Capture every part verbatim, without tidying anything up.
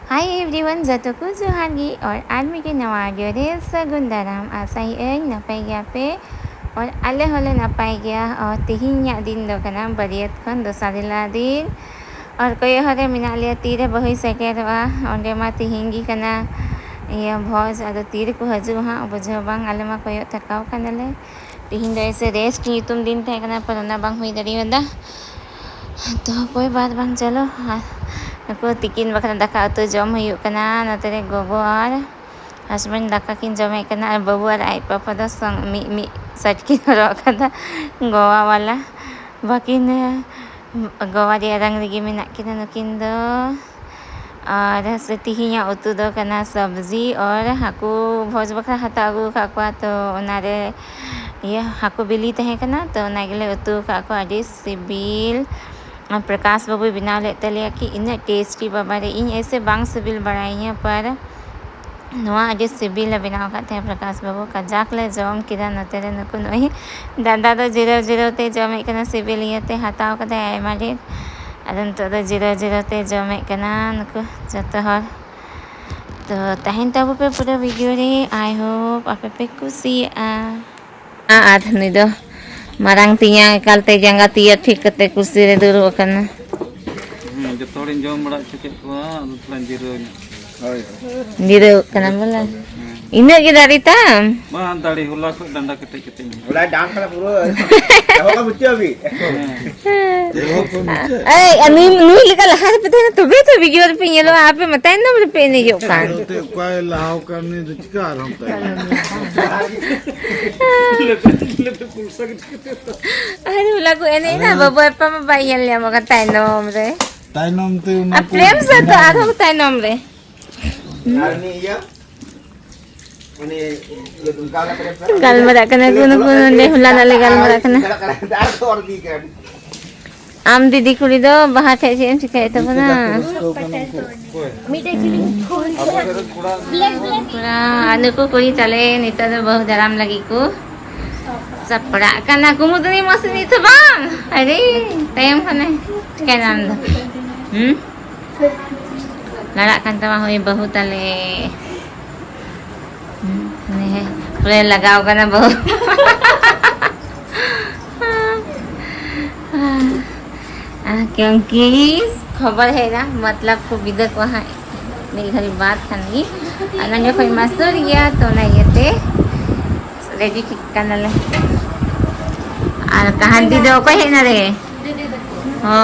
Hi everyone, ᱡᱚᱛᱚ ᱠᱚ ᱡᱚᱦᱟᱨ ᱜᱮ᱾ ᱟᱨ ᱟᱨ ᱢᱤᱫᱴᱮᱱ ᱱᱟᱣᱟ video ᱨᱮ ᱥᱟᱹᱜᱩᱱ ᱫᱟᱨᱟᱢ᱾ ᱟᱥᱟᱭᱮᱫ ᱟᱹᱧ ᱱᱟᱯᱟᱭ ᱜᱮᱭᱟ ᱯᱮ᱾ ᱟᱨ ᱟᱞᱮ ᱦᱚᱸᱞᱮ ᱱᱟᱯᱟᱭ ᱜᱮᱭᱟ᱾ ᱟᱨ ᱛᱮᱦᱮᱧᱟᱜ ᱫᱤᱱ ᱫᱚ ᱠᱟᱱᱟ ᱵᱟᱹᱨᱭᱟᱹᱛ ᱠᱷᱚᱱ ᱫᱚᱥᱟᱨ ᱦᱤᱞᱳᱜ ᱫᱤᱱ᱾ ᱟᱨ ᱠᱚᱭᱚᱜ ᱦᱚᱨ ᱨᱮ ᱢᱮᱱᱟᱜ ᱞᱮᱭᱟ, ᱛᱤᱨᱮ ᱵᱟᱹᱦᱩᱭ ᱥᱮᱴᱮᱨᱚᱜᱼᱟ᱾ ᱚᱸᱰᱮ ᱢᱟ ᱛᱮᱦᱮᱧ ᱜᱮ ᱠᱟᱱᱟ ᱤᱭᱟᱹ ᱵᱷᱚᱡᱽ, ᱟᱫᱚ ᱛᱤ ᱨᱮᱠᱚ ᱦᱤᱡᱩᱜᱼᱟ ᱦᱟᱸᱜ ᱵᱩᱡᱷᱟᱹᱣ ᱵᱟᱝ᱾ ᱟᱞᱮ ᱢᱟ ᱠᱚᱭᱚᱜ ᱛᱷᱟᱠᱟᱣ ᱠᱟᱱᱟᱞᱮ᱾ ᱛᱮᱦᱮᱧ ᱫᱚ ᱮᱥᱮ rest ᱧᱩᱛᱩᱢ ᱫᱤᱱ ᱛᱟᱦᱮᱸ ᱠᱟᱱᱟ, ᱯᱟᱨ ᱚᱱᱟ ᱵᱟᱝ ᱦᱩᱭ ᱫᱟᱲᱮᱭᱟᱫᱟ᱾ ᱛᱚ ᱠᱳᱭ ᱵᱟᱛ ᱵᱟᱝ, ᱪᱚᱞᱚ᱾ ᱱᱩᱠᱩ ᱛᱤᱠᱤᱱ ᱵᱟᱠᱷᱨᱟ ᱫᱟᱠᱟ ᱩᱛᱩ ᱡᱚᱢ ᱦᱩᱭᱩᱜ ᱠᱟᱱᱟ᱾ ᱱᱚᱛᱮ ᱨᱮ ᱜᱚᱜᱚ ᱟᱨ husband ᱫᱟᱠᱟ ᱠᱤᱱ ᱡᱚᱢᱮᱫ ᱠᱟᱱᱟ, ᱟᱨ ᱵᱟᱹᱵᱩ ᱟᱨ ᱟᱡ ᱯᱟᱯᱟ ᱫᱚ ᱥᱚᱝ ᱢᱤᱫ ᱢᱤᱫ shirt ᱠᱤᱱ ᱦᱚᱨᱚᱜ ᱟᱠᱟᱫᱟ, ᱜᱳᱣᱟ ᱵᱟᱞᱟ᱾ ᱵᱟᱹᱠᱤᱱ ᱜᱳᱣᱟ ᱨᱮᱭᱟᱜ ᱨᱟᱝ ᱨᱮᱜᱮ ᱢᱮᱱᱟᱜ ᱠᱤᱱᱟ ᱱᱩᱠᱤᱱ ᱫᱚ᱾ ᱟᱨ ᱥᱮ ᱛᱤᱦᱤᱧᱟᱜ ᱩᱛᱩ ᱫᱚ ᱠᱟᱱᱟ ᱥᱚᱵᱽᱡᱤ ᱟᱨ ᱦᱟᱹᱠᱩ ᱵᱷᱚᱡᱽ ᱵᱟᱠᱷᱨᱟ ᱦᱟᱛᱟᱣ ᱟᱹᱜᱩ ᱟᱠᱟᱫ ᱠᱚᱣᱟ, ᱛᱚ ᱚᱱᱟᱨᱮ ᱤᱭᱟᱹ ᱦᱟᱹᱠᱩ ᱵᱤᱞᱤ ᱛᱟᱦᱮᱸ ᱠᱟᱱᱟ, ᱛᱚ ᱚᱱᱟ ᱜᱮᱞᱮ ᱩᱛᱩ ᱟᱠᱟᱫ ᱠᱚᱣᱟ᱾ ᱟᱹᱰᱤ ᱥᱤᱵᱤᱞ᱾ ᱟᱨ ᱯᱨᱚᱠᱟᱥ ᱵᱟᱹᱵᱩᱭ ᱵᱮᱱᱟᱣ ᱞᱮᱫ ᱛᱟᱞᱮᱭᱟ ᱠᱤ ᱤᱱᱟᱹᱜ tasty, ᱵᱟᱵᱟ ᱨᱮ, ᱤᱧ ᱮᱥᱮ ᱵᱟᱝ ᱥᱤᱵᱤᱞ ᱵᱟᱲᱟᱭᱤᱧᱟᱹ, ᱯᱟᱨ ᱱᱚᱣᱟ ᱟᱹᱰᱤ ᱥᱤᱵᱤᱞᱮ ᱵᱮᱱᱟᱣ ᱟᱠᱟᱫ ᱛᱟᱦᱮᱸᱫ ᱯᱨᱚᱠᱟᱥ ᱵᱟᱹᱵᱩ᱾ ᱠᱟᱡᱟᱠ ᱞᱮ ᱡᱚᱢ ᱠᱮᱫᱟ᱾ ᱱᱚᱛᱮ ᱨᱮ ᱱᱩᱠᱩ ᱱᱚᱜᱼᱚᱭ ᱫᱟᱫᱟ ᱫᱚ ᱡᱤᱨᱟᱹᱣ ᱡᱤᱨᱟᱹᱣ ᱛᱮ ᱡᱚᱢᱮᱫ ᱠᱟᱱᱟ, ᱥᱤᱵᱤᱞ ᱤᱭᱟᱹᱛᱮ ᱦᱟᱛᱟᱣ ᱠᱟᱫᱟᱭ ᱟᱭᱢᱟ ᱰᱷᱮᱨ᱾ ᱟᱫᱚ ᱱᱤᱛᱚᱜ ᱫᱚ ᱡᱤᱨᱟᱹᱣ ᱡᱤᱨᱟᱹᱣ ᱛᱮ ᱡᱚᱢᱮᱫ ᱠᱟᱱᱟ ᱱᱩᱠᱩ ᱡᱚᱛᱚ ᱦᱚᱲ᱾ ᱛᱚ ᱛᱟᱦᱮᱱ ᱛᱟᱵᱚ ᱯᱮ ᱯᱩᱨᱟᱹ video ᱨᱮ᱾ I hope ᱟᱯᱮ ᱯᱮ ᱠᱩᱥᱤᱭᱟᱜᱼᱟ᱾ ᱟᱨ ᱱᱩᱭ ᱫᱚ ᱢᱟᱨᱟᱝ ᱛᱮᱧᱟᱝ ᱮᱠᱟᱞᱛᱮ ᱡᱟᱸᱜᱟ ᱛᱤᱭᱟᱹ ᱴᱷᱤᱠ ᱠᱟᱛᱮ ᱠᱩᱨᱥᱤ ᱨᱮ ᱫᱩᱲᱩᱵ ᱟᱠᱟᱱᱟ᱾ ᱦᱮᱸ, ᱡᱚᱛᱚ ᱦᱚᱲᱤᱧ ᱡᱚᱢ ᱵᱟᱲᱟ ᱦᱚᱪᱚ ᱠᱮᱫ ᱠᱚᱣᱟ, ᱟᱫᱚ ᱛᱷᱚᱲᱟᱧ ᱡᱤᱨᱟᱹᱣ ᱧᱚᱜ᱾ ᱦᱳᱭ᱾ ᱡᱤᱨᱟᱹᱣ ᱠᱟᱱᱟ ᱵᱚᱞᱮ᱾ ᱦᱮᱸ᱾ ᱤᱱᱟᱹᱜ ᱜᱮ ᱫᱟᱲᱮ ᱛᱟᱢ? ᱵᱟᱝ, ᱫᱟᱲᱮ ᱦᱚᱞᱟ ᱠᱷᱚᱡ ᱰᱟᱸᱰᱟ ᱠᱮᱴᱮᱡ ᱠᱮᱴᱮᱡ ᱢᱮᱱᱟᱜᱼᱟ᱾ ᱦᱚᱞᱟᱭ ᱰᱟᱝ ᱠᱟᱫᱟ ᱯᱩᱨᱟᱹ᱾ ᱮᱦᱚᱵ ᱠᱷᱚᱱ ᱢᱩᱪᱟᱹᱫ ᱦᱟᱹᱵᱤᱡ᱾ ᱦᱮᱸ᱾ ᱮᱦᱚᱵ ᱠᱷᱚᱱ ᱢᱩᱪᱟᱹᱫ᱾ ᱮᱭ, ᱟᱨ ᱱᱩᱭ, ᱱᱩᱭ ᱞᱮᱠᱟ ᱞᱟᱦᱟ ᱨᱮᱯᱮ ᱛᱟᱦᱮᱱᱟ, ᱛᱚᱵᱮ ᱛᱚ video ᱨᱮᱯᱮ ᱧᱮᱞᱚᱜᱼᱟ, ᱟᱯᱮ ᱢᱟ ᱛᱟᱭᱱᱚᱢ ᱨᱮᱯᱮ ᱮᱱᱮᱡᱚᱜ ᱠᱟᱱ᱾ ᱟᱫᱚ ᱛᱮ ᱚᱠᱚᱭ ᱞᱟᱦᱟᱣ ᱠᱟᱱ ᱩᱱᱤ ᱫᱚ ᱪᱤᱠᱟ ᱟᱨᱦᱚᱸ ᱛᱟᱭᱱᱚᱢ? ᱟᱨ ᱦᱚᱞᱟ ᱠᱚ ᱮᱱᱮᱡ ᱮᱱᱟ, ᱟᱞᱮ ᱵᱟᱹᱵᱩ ᱟᱯᱟ ᱢᱟ ᱵᱟᱭ ᱧᱮᱞ ᱧᱟᱢᱚᱜ ᱠᱟᱱ ᱛᱟᱭᱱᱚᱢ ᱨᱮ᱾ ᱛᱟᱭᱱᱚᱢ ᱛᱮ ᱚᱱᱟ ᱟᱨ ᱠᱚ ᱯᱨᱮᱢ ᱥᱟᱨ ᱫᱚ ᱟᱨᱦᱚᱸ ᱛᱟᱭᱱᱚᱢ ᱨᱮ᱾ ᱟᱨ ᱩᱱᱤ ᱤᱭᱟᱹ, ᱩᱱᱤ ᱤᱭᱟᱹ ᱫᱩᱨᱜᱟ ᱞᱮᱠᱟ ᱨᱮ ᱜᱟᱞᱢᱟᱨᱟᱜ ᱠᱟᱱᱟ ᱠᱚ ᱱᱩᱠᱩ ᱱᱚᱰᱮ, ᱦᱚᱞᱟᱱᱚᱜ ᱞᱮ ᱜᱟᱞᱢᱟᱨᱟᱜ ᱠᱟᱱᱟ᱾ ᱟᱨ ᱠᱚ ᱚᱨ ᱤᱫᱤ ᱠᱟᱱᱟ᱾ ᱟᱢ ᱫᱤᱫᱤ ᱠᱩᱲᱤ ᱫᱚ ᱵᱟᱦᱟ ᱴᱷᱮᱡ ᱪᱮᱫ ᱮᱢ ᱪᱤᱠᱟᱹᱭᱮᱫ ᱛᱟᱵᱚᱱᱟ? ᱢᱤᱫᱴᱮᱡ ᱪᱤᱞᱤ? ᱛᱷᱚᱲᱟ, ᱟᱨ ᱱᱩᱠᱩ ᱠᱩᱲᱤ ᱛᱟᱞᱮ ᱱᱤᱛᱚᱜ ᱫᱚ ᱵᱟᱹᱦᱩ ᱫᱟᱨᱟᱢ ᱞᱟᱹᱜᱤᱫ ᱠᱚ ᱥᱟᱯᱲᱟᱜ ᱠᱟᱱᱟ᱾ ᱠᱩᱢᱩᱫᱩᱱᱤ ᱢᱟᱥᱤ ᱱᱤᱛ ᱦᱚᱸ ᱵᱟᱝ? ᱟᱨᱮ, ᱛᱟᱭᱚᱢ ᱠᱷᱚᱱᱮ ᱪᱤᱠᱟᱹᱭ ᱧᱟᱢ ᱫᱟ? ᱦᱩᱸ? ᱞᱟᱲᱟᱜ ᱠᱟᱱ ᱛᱟᱢᱟ ᱦᱳᱭ ᱵᱟᱹᱦᱩ ᱛᱟᱞᱮ᱾ ᱦᱩᱸ, ᱦᱮᱸ, ᱯᱩᱨᱟᱹ ᱞᱟᱜᱟᱣ ᱠᱟᱱᱟ ᱵᱟᱹᱦᱩ᱾ ᱟᱨ ᱠᱤᱭᱩᱝᱠᱤ ᱠᱷᱚᱵᱚᱨ ᱦᱮᱡ ᱮᱱᱟ, ᱢᱚᱛᱞᱚᱵ ᱠᱚ ᱵᱤᱫᱟᱹ ᱠᱚᱣᱟ ᱦᱟᱸᱜ ᱢᱤᱫ ᱜᱷᱟᱹᱲᱤᱡ ᱵᱟᱫ ᱠᱷᱟᱱ ᱜᱮ᱾ ᱟᱨ ᱱᱚᱰᱮ ᱠᱷᱚᱡ ᱢᱟ ᱥᱩᱨ ᱜᱮᱭᱟ, ᱛᱚ ᱚᱱᱟ ᱤᱭᱟᱹᱛᱮ ᱨᱮᱰᱤ ᱴᱷᱤᱠ ᱠᱟᱱᱟᱞᱮ᱾ ᱟᱨ ᱠᱟᱦᱟᱱ ᱫᱤ ᱫᱚ ᱚᱠᱚᱭ ᱦᱮᱡ ᱮᱱᱟ ᱨᱮ? ᱚ,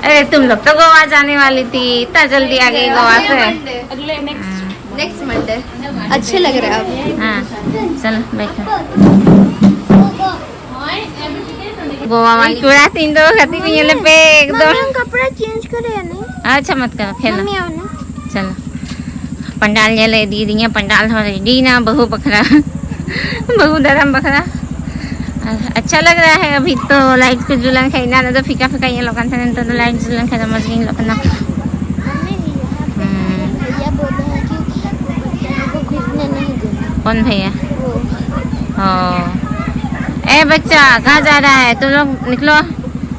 ᱮ, ᱛᱩᱢ ᱞᱳᱜ ᱛᱚ ᱜᱳᱣᱟ ᱡᱟᱱᱮ ᱣᱟᱞᱤ ᱛᱷᱤ, ᱤᱛᱱᱟ ᱡᱚᱞᱫᱤ ᱟ ᱜᱮᱭᱤ ᱜᱳᱣᱟ ᱥᱮ। अगले नेक्स्ट। Next Monday. अच्छे लग रहे हैं आप। हाँ, चलो बैठो। गोवा वाली। पूरा तीन दो खाती भी ये पे एकदम। मम्मी, हम कपड़ा चेंज करें या नहीं? अच्छा, मत करो, खेलो। मम्मी, आओ ना। चलो। पंडाल ᱧᱮᱞᱮ ᱤᱫᱤᱭᱮᱫᱤᱧᱟ, ᱯᱟᱱᱰᱟᱞ ᱦᱚᱸ ᱨᱮᱰᱤᱭᱮᱱᱟ ᱵᱟᱹᱦᱩ ᱵᱟᱠᱷᱨᱟ, ᱵᱟᱹᱦᱩ ᱫᱟᱨᱟᱢ ᱵᱟᱠᱷᱨᱟ᱾ ᱟᱨ ᱟᱪᱪᱷᱟ ᱞᱟᱜᱽ ᱨᱟᱦᱟ ᱦᱟᱭ ᱟᱵᱷᱤ ᱛᱚ, ᱞᱟᱭᱤᱴ ᱠᱚ ᱡᱩᱞᱟᱱ ᱠᱷᱟᱡ, ᱮᱱᱟᱱ ᱫᱚ ᱯᱷᱤᱠᱟ ᱯᱷᱤᱠᱟ ᱧᱮᱞᱚᱜ ᱠᱟᱱ ᱛᱟᱦᱮᱱᱟ, ᱱᱤᱛᱚᱜ ᱫᱚ ᱞᱟᱭᱤᱴ ᱡᱩᱞᱟᱱ ᱠᱷᱟᱡ ᱫᱚ ᱢᱚᱡᱽ ᱜᱮ ᱧᱮᱞᱚᱜ ᱠᱟᱱᱟ᱾ मम्मी, यहाँ पे हम्म। भैया बोले हैं कि वो घुसने नहीं देंगे। कौन भैया? वो। ओ। ए बच्चा, कहाँ जा रहा है? तुम लोग निकलो।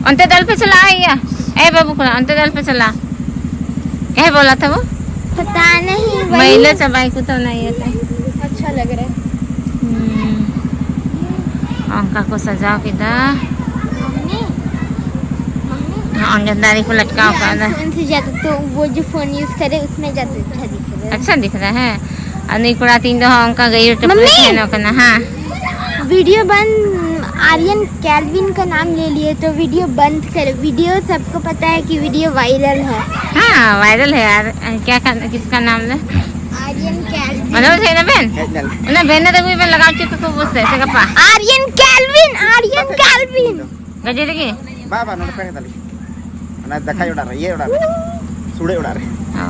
ᱚᱱᱛᱮ ᱫᱟᱞ ᱯᱮ ᱪᱟᱞᱟᱜᱼᱟ ᱤᱭᱟᱹ᱾ ᱮ ᱵᱟᱹᱵᱩ ᱠᱚᱲᱟ, ᱚᱱᱛᱮ ᱫᱟᱞ ᱯᱮ ᱪᱟᱞᱟᱜᱼᱟ᱾ ᱮ ᱵᱚᱞᱟ ᱛᱷᱟ ᱵᱚ᱾ पता नहीं, वही। ᱢᱟᱹᱭᱞᱟᱹ ᱪᱟᱵᱟᱭ ᱠᱚ ᱛᱚ ᱚᱱᱟ ᱤᱭᱟᱹᱛᱮ᱾ अच्छा लग रहा है। ᱦᱩᱸ᱾ ᱚᱱᱠᱟ ᱠᱚ ᱥᱟᱡᱟᱣ ᱠᱮᱫᱟ᱾ Mummy, mummy. ᱚᱸᱰᱮ ᱫᱟᱨᱮ ᱠᱚ ᱞᱟᱴᱠᱟᱣ ये ᱠᱟᱣᱫᱟ। iPhone से ज्यादा तो वो जो फोन यूज करे उसमें ज्यादा अच्छा दिख रहा है। अच्छा दिख रहा है। ᱟᱨ ᱱᱩᱭ ᱠᱚᱲᱟ ᱛᱤᱧ ᱫᱚ ᱦᱚᱸ ᱚᱱᱠᱟ ᱜᱮ YouTube ᱨᱮ ᱢᱟᱢᱤ! ᱛᱟᱦᱮᱱ ᱠᱟᱱᱟ᱾ ᱦᱮᱸ। वीडियो बंद, आर्यन कैल्विन का नाम ले लिए तो वीडियो बंद करो। वीडियो सबको पता है कि वीडियो वायरल है। हाँ, वायरल है यार। क्या का, किसका नाम ले? आर्यन कैल्विन। मतलब थे ना बहन? ना बहन ने तो कोई बहन लगा चुके को वो से, से कपा। Aryan Calvin, Aryan Calvin. गजे लगे? ᱵᱟ, ᱵᱟ, ᱱᱚᱰᱮ ᱯᱮ ᱛᱟᱞᱤᱧ। ᱚᱱᱟ ᱫᱟᱠᱟᱭ ᱚᱲᱟᱜ ᱨᱮ, ᱤᱭᱟᱹ ᱚᱲᱟᱜ ᱨᱮ, ᱥᱩᱲᱟᱹ ᱚᱲᱟᱜ ᱨᱮ। ᱚ।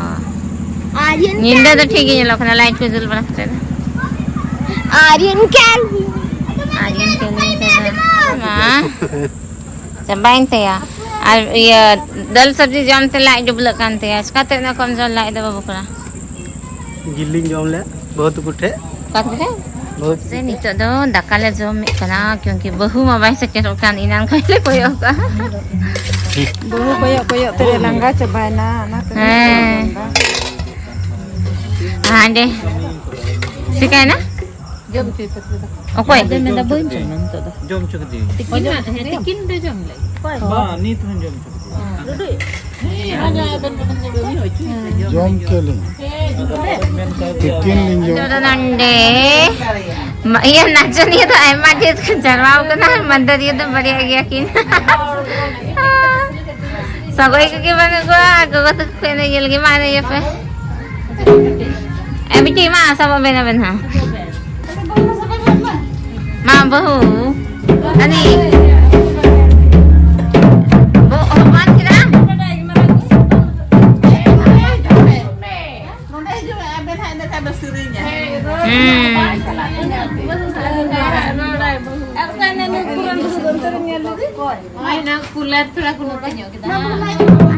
ᱟᱨᱭᱟᱱ ᱧᱤᱫᱟᱹ ᱫᱚ ᱠᱮᱞᱵᱤᱱ। ᱴᱷᱤᱠ ᱜᱮ ᱧᱮᱞᱚᱜ ᱠᱟᱱᱟ, ᱞᱟᱭᱤᱴ ᱠᱚ ᱡᱩᱞ ᱵᱟᱲᱟ ᱠᱟᱛᱮ ᱫᱚ। ᱟᱨᱭᱟᱱ ᱠᱮᱞᱵᱤᱱ। ᱟᱨᱭᱟᱱ ᱠᱮᱞᱵᱤᱱ ᱠᱟᱱᱟ। ᱢᱟ, ᱪᱟᱵᱟᱭᱮᱱ ᱛᱟᱭᱟ। ᱟᱨ ᱤᱭᱟᱹ, ᱫᱟᱹᱞ ᱥᱚᱵᱽᱡᱤ ᱡᱚᱢ ᱛᱮ ᱞᱟᱡ ᱰᱩᱵᱞᱟᱹᱜ ᱠᱟᱱ ᱛᱟᱭᱟ। ᱪᱤᱠᱟᱹᱛᱮ ᱩᱱᱟᱹᱜ ᱠᱚᱢ ᱡᱳᱨ ᱞᱟᱡ ᱫᱚ ᱵᱟᱹᱵᱩ ᱠᱟᱱᱟ? ᱡᱤᱞ ᱞᱤᱧ ᱡᱚᱢ ᱞᱮᱫ ᱵᱟᱹᱦᱩ ᱛᱟᱠᱚ ᱴᱷᱮᱡ᱾ ᱚᱠᱟ ᱛᱮ? ᱵᱟᱹᱦᱩ ᱛᱟᱠᱚ ᱥᱮ ᱴᱷᱮᱡ᱾ ᱱᱤᱛᱚᱜ ᱫᱚ ᱫᱟᱠᱟ ᱞᱮ ᱡᱚᱢᱮᱫ ᱠᱟᱱᱟ, ᱠᱤᱭᱩᱝᱠᱤ ᱵᱟᱹᱦᱩ ᱢᱟ ᱵᱟᱭ ᱥᱮᱴᱮᱨᱚᱜ ᱠᱟᱱ, ᱮᱱᱟᱱ ᱠᱷᱚᱱ ᱞᱮ ᱠᱚᱭᱚᱜ ᱠᱟᱜᱼᱟ᱾ ᱵᱟᱹᱦᱩ ᱠᱚᱭᱚᱜ ᱠᱚᱭᱚᱜ ᱛᱮᱞᱮ ᱞᱟᱸᱜᱟ ᱪᱟᱵᱟᱭᱮᱱᱟ, ᱚᱱᱟᱛᱮ ᱦᱮᱸ᱾ ᱦᱟᱸᱰᱮ ᱪᱤᱠᱟᱭᱱᱟ? ᱡᱚᱢ ᱦᱚᱪᱚᱭ ᱯᱮ᱾ ᱚᱠᱚᱭ? ᱟᱫᱚ ᱢᱮᱱᱫᱟ, "ᱵᱟᱹᱧ ᱡᱚᱢᱟ ᱱᱤᱛᱚᱜ ᱫᱚ᱾" ᱡᱚᱢ ᱦᱚᱪᱚ ᱠᱮᱫᱮᱭᱟᱹᱧ᱾ ᱛᱤᱠᱤᱱ ᱢᱟ ᱛᱟᱦᱮᱸ, ᱛᱤᱠᱤᱱ ᱫᱚ ᱡᱚᱢ ᱞᱮ᱾ ᱵᱟᱝ, ᱱᱤᱛ ᱦᱚᱸᱧ ᱡᱚᱢ ᱦᱚᱪᱚ ᱠᱮᱫᱮᱭᱟ᱾ ᱡᱚᱢ ᱠᱮᱞᱤᱧ᱾ ᱛᱤᱠᱤᱱ ᱞᱤᱧ ᱡᱚᱢ᱾ ᱱᱚᱰᱮ ᱢᱟ-, ᱤᱭᱟᱹ ᱱᱟᱪᱚᱱᱤᱭᱟᱹ ᱫᱚ ᱟᱭᱢᱟ ᱰᱷᱮᱨ ᱠᱤᱱ ᱡᱟᱨᱣᱟᱣ ᱠᱟᱱᱟ, ᱢᱟᱹᱫᱟᱹᱲᱤᱭᱟᱹ ᱫᱚ ᱵᱟᱨᱭᱟ ᱜᱮᱭᱟ ᱠᱤᱱ᱾ ᱥᱚᱜᱚᱭ ᱠᱚᱜᱮ ᱵᱟᱹᱱᱩᱜ ᱠᱚᱣᱟ, ᱜᱚᱜᱚ ᱛᱟᱠᱚ ᱠᱚ ᱮᱱᱮᱡ ᱧᱮᱞ ᱜᱮ, ᱢᱟ ᱮᱱᱮᱡ ᱟᱯᱮ᱾ ᱮ ᱵᱤᱴᱤ, ᱢᱟ ᱥᱟᱵᱚᱜ ᱵᱮᱱ ᱟᱵᱮᱱ ᱦᱚᱸ᱾ ᱢᱟ ᱵᱟᱹᱦᱩ, ᱟᱹᱱᱤ, ᱵᱚ-, ᱦᱚᱯᱚᱱ ᱠᱮᱫᱟ? ᱱᱚᱰᱮ ᱦᱤᱡᱩᱜ ᱢᱮ, ᱟᱵᱮᱱ ᱦᱟᱸᱜ ᱤᱱᱟᱹ ᱠᱷᱟᱱ ᱫᱚ ᱥᱮᱨᱮᱧᱟ᱾ ᱦᱩᱸ᱾ ᱟᱨ ᱚᱠᱟ ᱱᱩᱠᱩ ᱨᱮᱱ ᱫᱚ ᱚᱱᱛᱮ ᱨᱮ ᱧᱮᱞ ᱞᱮᱫᱮ? ᱚᱱᱟ ᱠᱩᱞᱟᱨ ᱛᱷᱚᱲᱟ ᱠᱚ ᱱᱚᱛᱮ ᱧᱚᱜ ᱠᱮᱫᱟ᱾